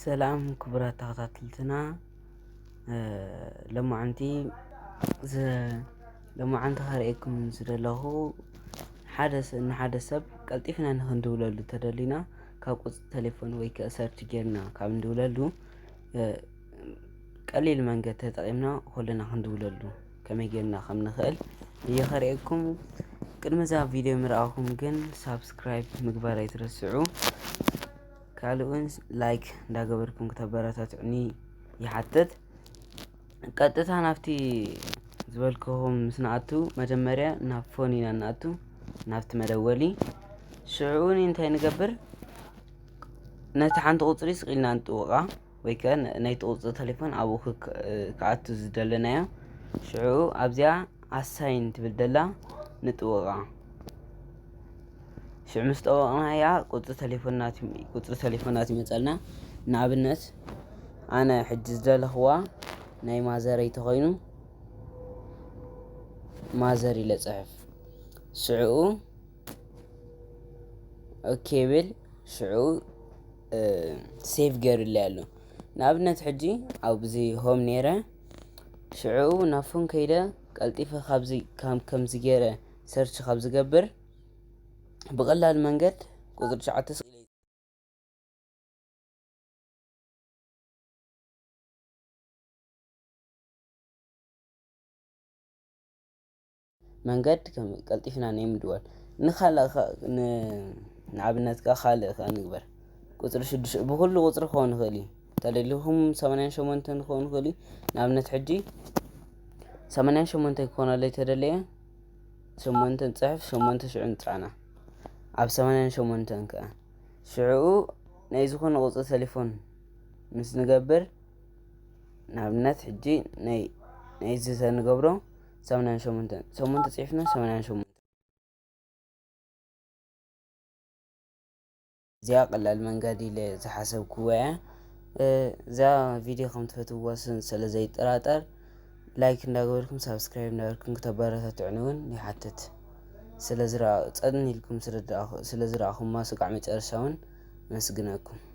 ሰላም ክቡራት ተኸታተልትና፣ እ፣ ሎማዓንቲ ዝ-፣ ሎማዓንቲ ከርእየኩም ዝደለኹ ሓደ ስ-፣ ንሓደ ሰብ ቀልጢፍና ንኽንድውለሉ ተደሊና ካብ ቁጽሪ ቴሌፎን ወይ ከኣ ሰርች ጌርና ካብ ንድውለሉ፣ እ፣ ቀሊል መንገዲ ተጠቒምና ኩልና ክንድውለሉ ከመይ ጌርና ከም ንኽእል እየ ከርእየኩም። ቅድሚ እዛ ቪድዮ ምርኣኹም ግን ሳብስክራይብ ምግባር ኣይትረስዑ። ካልእ እውን ላይክ እንዳገበርኩም ክተበረታትዑኒ ይሓትት። ቀጥታ ናብቲ ዝበልክኹም ምስ ንኣቱ፣ መጀመርያ ናብ ፎን ኢና ንኣቱ፣ ናብቲ መደወሊ። ሽዑ እንታይ ንገብር? ነቲ ሓንቲ ቁጽሪ ስቕ ኢልና ንጥውቓ፣ ወይ ከኣ ነ-፣ ናይቲ ቁጽሪ ቴሌፎን ኣብኡ ክክ-፣ ክኣቱ ዝደለናዮ። ሽዑ ኣብዚኣ ኣሳይን ትብል ደላ ንጥውቓ። ሽዑ ምስ ጠወቕናያ ቁጽሪ ቴሌፎናት፣ ቁጽሪ ቴሌፎናት ይመጸልና። ንኣብነት ኣነ ሕጂ ዝደለኽዋ ናይ ማዘረይ ተኾይኑ፣ ማዘር ኢለ ጽሕፍ። ሽዑ ኦኬ ብል። ሽዑ፣ እ፣ ሴቭ ገይሩለይ ኣሎ። ንኣብነት ሕጂ ኣብዚ ሆም ነይረ። ሽዑ ናብ ፎን ከይደ ቀልጢፈ ካብዚ፣ ከም፣ ከምዚ ገይረ ሰርች ካብ ዝገብር ብቐላል መንገድ ቁጽሪ ትሽዓተ ስቕ ኢለ መንገድ ከም ቀልጢፍና ናይ ምድዋል። ንኻልእ ኸ-፣ ን-፣ ንኣብነት ከ ካልእ ከ ንግበር። ቁጽሪ ሽዱሽተ፣ ብኹሉ ቁጽሪ ክኸውን ይኽእል እዩ። ተደሊኹም ሰማንያን ሸሞንተን ክኸውን ይኽእል እዩ። ንኣብነት ሕጂ ሰማንያን ሸሞንተን ክኾነለይ ተደለየ፣ ሸሞንተ ንጽሕፍ፣ ሸሞንተ ሽዑ ንጥዕና። ኣብ ሰማንያን ሸሞንተን ከኣ ሽዑ ናይ ዝኾነ ቁጽሪ ቴሌፎን ምስ ንገብር፣ ንኣብነት ሕጂ ናይ፣ ናይዚ ተንገብሮ ሰማንያን ሸሞንተን፣ ሸሞንተ ጽሒፍና ሰማንያን ሸሞንተ። እዚኣ ቀላል መንገዲ ኢለ ዝሓሰብክዎ እያ። እ፣ እዛ ቪድዮ ከም ትፈትውዋ ስ-፣ ስለ ዘይጠራጠር ላይክ እንዳገበርኩም ሳብስክራይብ እንዳገበርኩም ክተበረታትዑኒ እውን ይሓትት። ስለ ዝረኣ-፣ ጸን ኢልኩም ስለ ዝረኣኹ-፣ ስለ ዝረኣኹማ ስጋዕ መጨረሻ እውን ኣመስግነኩም።